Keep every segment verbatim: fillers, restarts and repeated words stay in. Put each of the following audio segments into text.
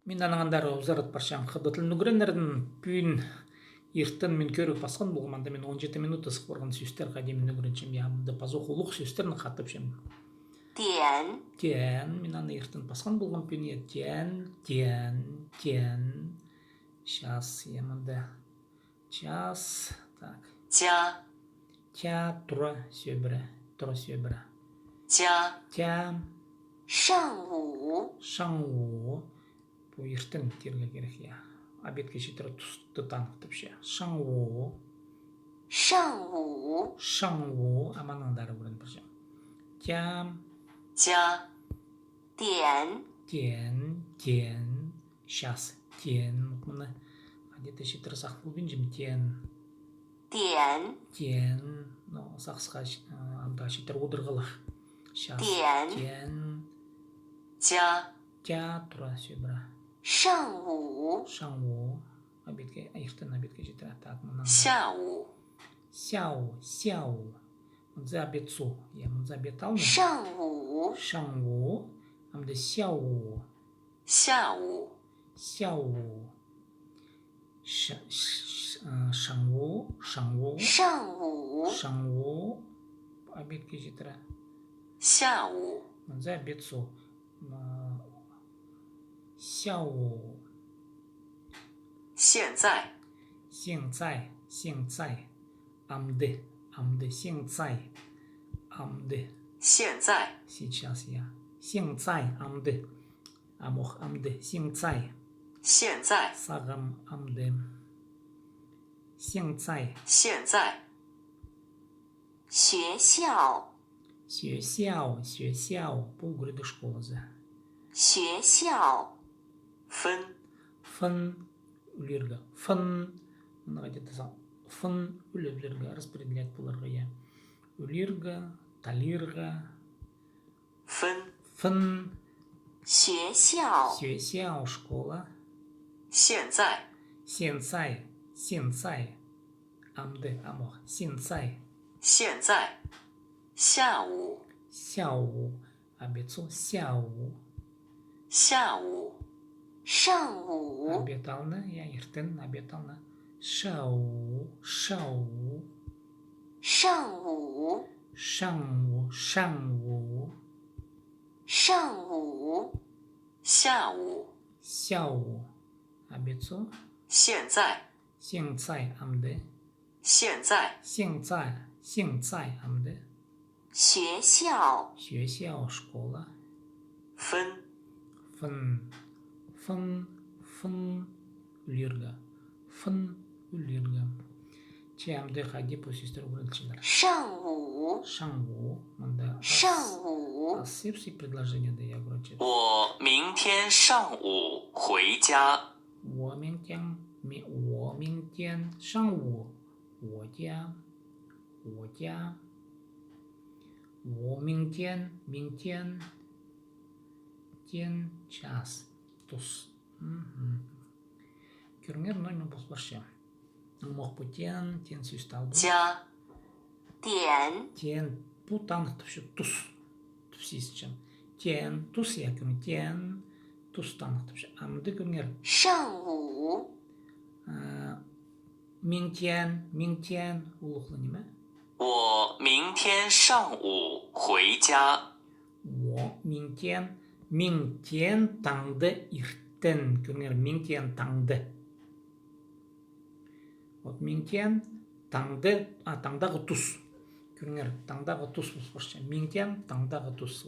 Мин анаң андар узарат парчам хыдат тілін ӱгренердең. Пӱӱн иртен мин кӧріг пасхан полғам, анда мин он читі минута сых парған сӧстер, хайди мин ӱгренчем. Я, мында пазох улуғ сӧстерні хатапчам. 点. 点, мин аны иртен пасхан полғам пӱӱн, я, 点, 点, 点. Час, я, мында. Час. Так. 加. 加, тура сӧбіре. Тура сӧбіре. 加. 加. 上午. 上午. Пу иртен тирге кирек, я. Обедке читіре тусты таныхтапча. 上午. 上午. 上午. Аманаңдары ӱгрен парчам. 加. 加. 点. 点, 点. Час. 点. Мыны где-то читіре сах полбинчам. 点. 点. 点. Ну, сағысха, э, анда читіре одырғылығ. Час. 点. 点. 加. 加, тура сӧбіре. 上午. 上午. Обедке, иртен обедке читіре. Так, мынаң. 下午. 下午, 下午. Мынзы обед соо. Я, мынзы обед алны. 上午. 上午. Амды 下午. 下午. 下午. 上, ш, ш, э, 上午, 上午. 上午. 上午. Обедке читіре. 下午. Мынзы обед соо. М, 下午. 现在. 现在, 现在. Амды, амды, 现在. Амды. 现在. Сейчас, я. 现在, амды. Амох, амды, 现在. 现在. Сағам, амды. 现在. 现在. 学校. 学校, 学校. Пу ӱгредіг школазы. 学校. 分. 分, ӱлерге. 分. Мыны хайди тізең? 分, ӱлерге, распределять поларға, я. Ӱлерге, талирға. 分. 分. 学校. 学校, школа. 现在. 现在, 现在. Амды, амох. 现在. 现在. 下午. 下午. Обед соо, 下午. 下午. 上午. Обед алны, я, иртен, обед алны. 上午, 上午. 上午. 上午, 上午. 上午. 下午. 下午. Обед соо. 现在. 现在, амды. 现在. 现在, 现在, амды. 学校. 学校, школа. 分. 分. 分, 分, ӱлерге. 分, ӱлерге. Че амды хайди пу сӧстер ӱгренілчелер. 上午. 上午, мында ас-, 上午. Ас сибіс предложениеде, я, ӱгренчебіс. 我明天上午回家. 我明天, ми-, 我明天上午. 我家, 我家. 我明天, 明天, 天, час, тус. Мгм. Кӧріңер, ноо ниме пол парча. Амох пу 点, 点 сӧсті алды. 加. 点. 点, пу таныхтапча тус. Тус сизінчем. 点, тус, я, кӧрің, 点, тус таныхтапча. Амды кӧріңер. 上午. А, 明天, 明天, улуғлы ниме? 我明天上午回家. 我明天, 明天 таңда, иртен, кӧріңер, 明天 таңда. Вот 明天 таңда, а, таңдағы тус. Кӧріңер, таңдағы тус пол парча. 明天 таңдағы тус.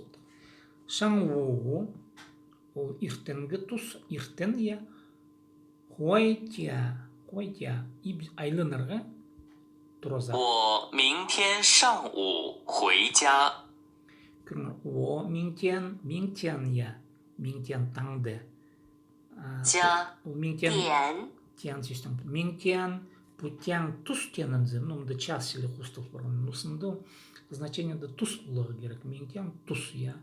上午, ол иртенгі тус, иртен, я. 回家, 回家, иб-, айланарға, туразар. 我明天上午回家. Кӧріңер, 我明天, 明天, я, 明天 таңда. А, 加. Ол 明天, 点. 点 сӧстең. 明天, пу 点 тус теензін, ну, мында час чіли хостал парған. Ну, сында значениеде тус поларға кирек. 明天 тус, я.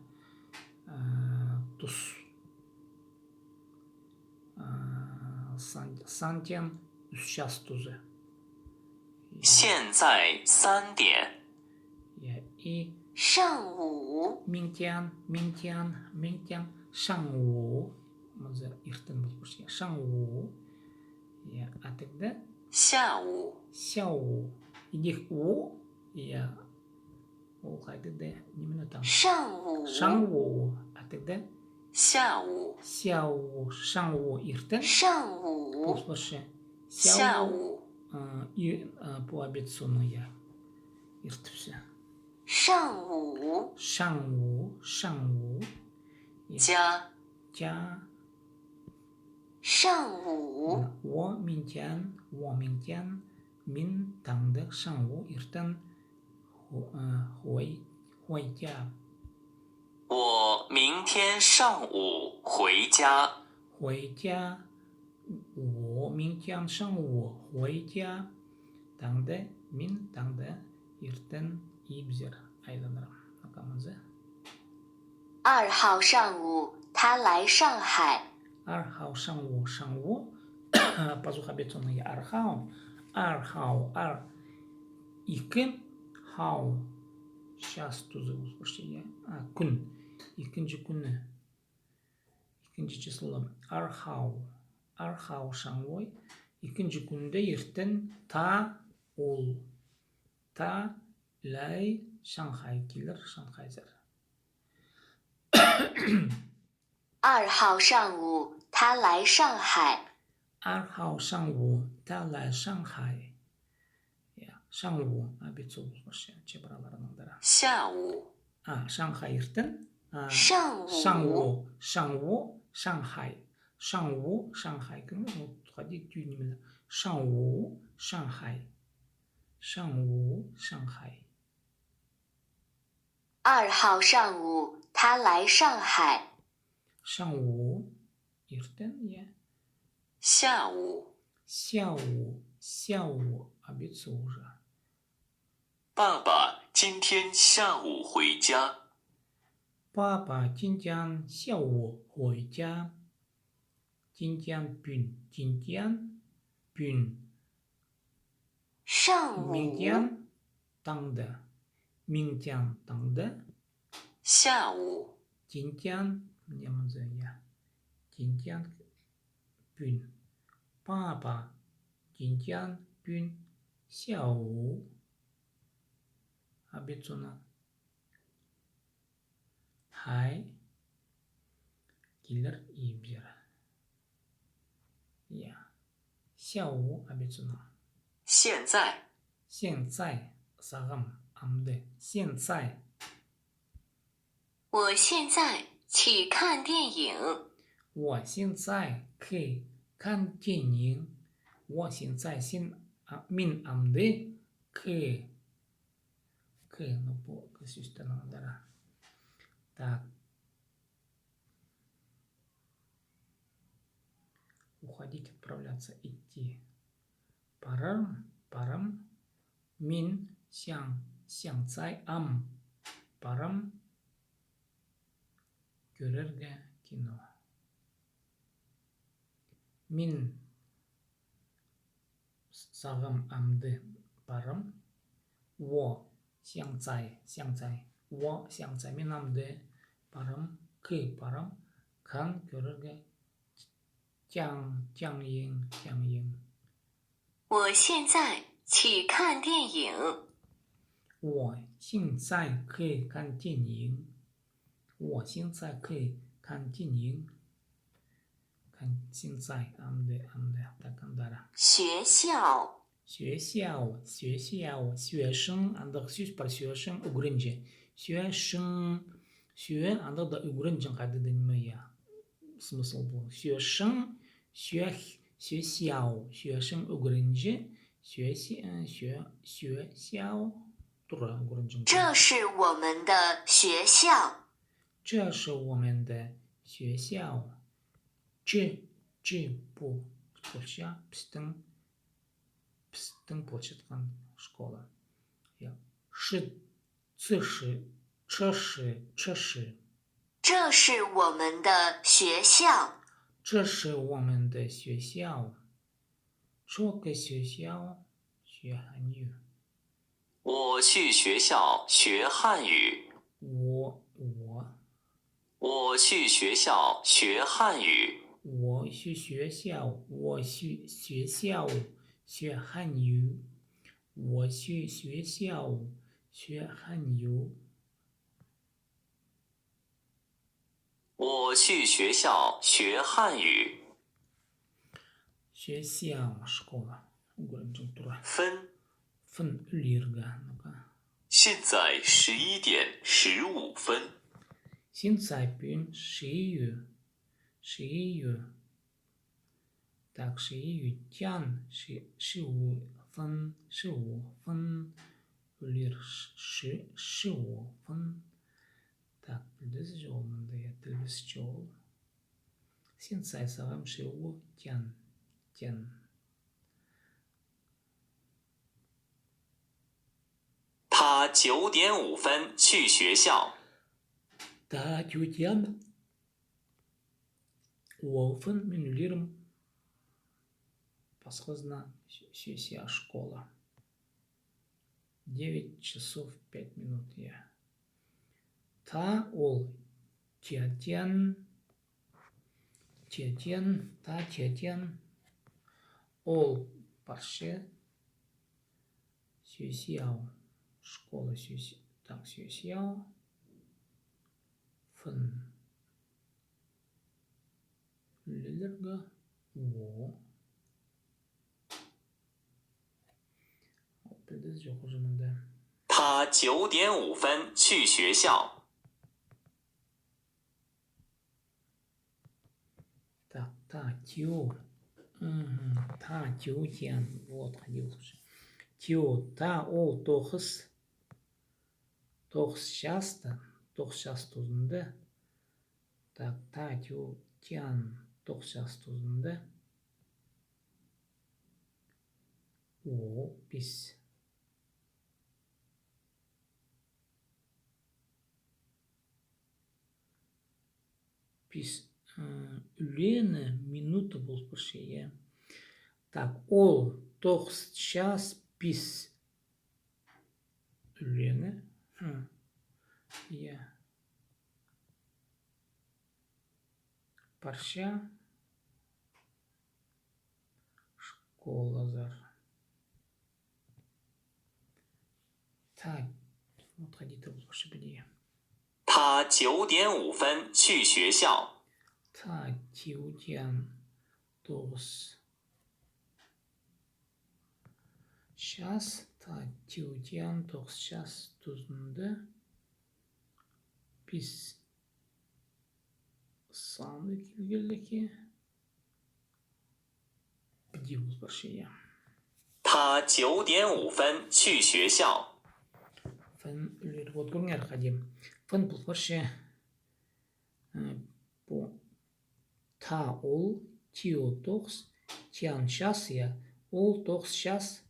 А, тус. А, 三, 三点, ӱс час тузы. 现在三点. Я, и 上午. 明天, 明天, 明天, 上午. Мынзы иртен полып парча. 上午. Я, а тігде? 下午. 下午. Идӧк о, я, ол хайдағ даа нимені таң. 上午. 上午. А тігде? 下午. 下午, 上午 иртен. 上午. Полыс парча. 下午. 下午. А, и, а, пу обед соонаң, я. Иртіпче. 上午. 上午, 上午. Я. 家. 家. 上午. 我明天, 我明天, мин таңда, 上午 иртен, 回, а, 回, 回家. 我明天上午回家。回家. 我明天上午回家. Таңда, мин таңда иртен ибзер айланарым. Нокамызы. 二号上午他来上海。 二号上午, 上午. Пазох обед соонаң, я, 二号. 二号, 二. Ікі, 号. Час тузы полча, я. А, кӱн. Ікінҷі кӱні. Ікінҷі число. 二号. 二号上午. Ікінҷі кӱнде иртен та ол. Та лай Шанхай килер, шанхайзар. 二号上午他来上海。 二号上午他来上海. 上午, обед соонаң парча, чебіраларының дара. 下午. А, Шанхай иртен. А, 上午. 上午, 上午, Шанхай. 上午, Шанхай. Кім, ну, хайди тӱнімелі. 上午, Шанхай. 上午, Шанхай. 二号上午他来上海。 上午, иртен, я. 下午. 下午, 下午, обед соонаң уже. 爸爸今天下午回家。 爸爸今天下午回家。 今天 пӱӱн, 今天 пӱӱн. 上午. 明天 таңда. 明天 таңда. 下午. 今天 не мынзы, я. 今天 пӱӱн. 爸爸今天 пӱӱн 下午. Обед соонаң. Хай килер ибзер. Я. 下午, обед соонаң. 现在. 现在, сағам, амды. 现在. 我现在去看电影。 我现在去看电影. 我现在 син, а, мин амды, 去 К, ну, пу К сӧстің андары. Так. Уходить, отправляться, идти. Парам, парам. Мин, 现, 现在, ам. Парам. Кӧрерге кино. Мин сағам амды парам. 我现在, 现在, 我现在, мин амды парам, к парам, 看 кӧрерге, 电, 电影, 电影. 我现在去看电影。 我现在去看电影. 我现在去看电影. 看现在, амды, амды, так, андары. 学校. 学校, 学校, 学生, андағ сӧс пар, 学生, ӱгренҷі. 学生, 学, андағ даа ӱгренҷең хайдағ даа ниме, я. Смысл пу. 学生, 学, 学校, 学生, ӱгренҷі, 学, э, 学, 学校, тура ӱгренҷең. 这是我们的学校。 这是我们的学校. 这, 这 пу полча пістің, пістің полчатхан школа. Я. 是, 这是, 这是, 这是. 这是我们的学校。 这是我们的学校. 这个学校学汉语. 我去学校学汉语。 我, 我. 我去学校学汉语。我是学校，我是学校，学汉语。我是学校，学汉语。 我去学校学汉语。 学校, школа. Ӱгренҷең тура. 分. 分, ӱлерге. Ну-ка. 现在十一点十五分。 现在 пӱӱн 十一月, 十一月. Так, 十一月 тиң, 十, 十五分, 十五分. Ӱлер 十, 十五分. Так, пілдізі чоғыл мында, я, тілбес чоғыл. 现在 сағам 十五 тиң, тиң. 他九点五分去学校。 Таа 九点 五分 мин ӱлерім пасхазына, се-, сессия, школа. Девять часов пять минут, я. Таа ол 九点, 九点, таа 九点. Ол парча сессияа, школа сессияа, так, сессияа. 分. Ӱлелерге. О. Пілдізі чох уже мында. 他九点五分去学校。 Так, таа 九. Мгм. Таа 九点. Вот, хайди ол уже. 九, таа ол тоғыс. Тоғыс часта, тоғыс час тузында. Так, таа 九点, тоғыс час тузында. О, пис. Пис, э, ӱлені минута полып парча, я. Так, ол тоғыс час пис ӱлені. Хм. Я. Парча школазар. Так, вот хайди-да полча піди. 他九点五分去学校。 Таа 九点, тоғыс час, таа 九点, тоғыс час тузында. Пис саны килгенлігі. Піди полып парча, я. 他九点五分去学校。 Фін ӱлер, вот кӧріңер хайди. Фін полып парча, э, пу таа ол, 九 тоғыс, 点 час, я, ол тоғыс час,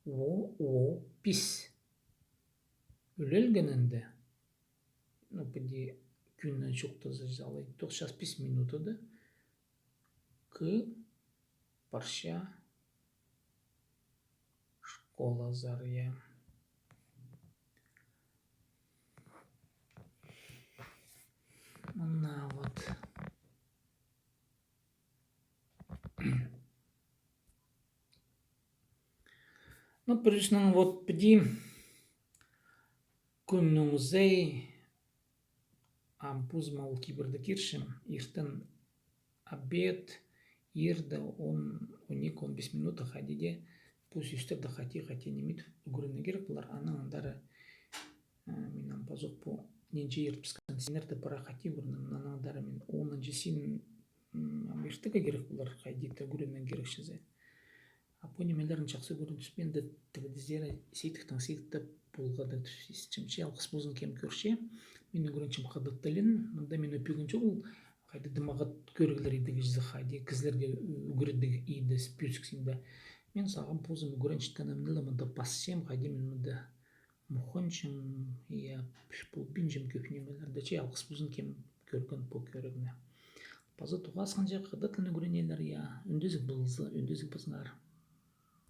о, о, пис. Ӱлелгенінде, ну, піди кӱнні чоохтаза, алай, тоғыс час пис минутада кӧ парча школазар, я. Мына вот. Ну, пірсінең вот піди кӱннің узай, ам позыма ол кибірде кирчем, иртен обед, ирде он, он ікі, он пис минута хайди дее, пу сӧстерді хайди, хайди ниме итіп ӱгренерге кирек полар, анаң андар, э, мин ам пазох пу нинҷе иртібіскен синнерді пара хайди ӱгренем, анаң андар мин онынҷы син, м, ам иртірге кирек полар, хайди-да ӱгренерге кирек чізе. А пу нимелерні чахсы ӱгрен тӱспеен дее, тілдізер, сидіктең сидікті полғада тӱс-, тӱсчем. Че алғыс позын кем кӧрче, мин ӱгренчем хыдат тілін, мында мин ӧпигенҷік ол, хайди-да мағат кӧріглер идіг чізе, хайди кізілерге ӱгредіг иді пӧзік синде. Мин сағам позым ӱгренчеткенімні ле мында пасчам, хайди мин мында мухынҷым, я, піл полбинчам кӧп нимелерні. Че алғыс позын кем кӧрген пу кӧрігні. Паза тоғасханҷа хыдат тілін ӱгренерлер, я, ӱндезіг полза, ӱндезіг пазыңар.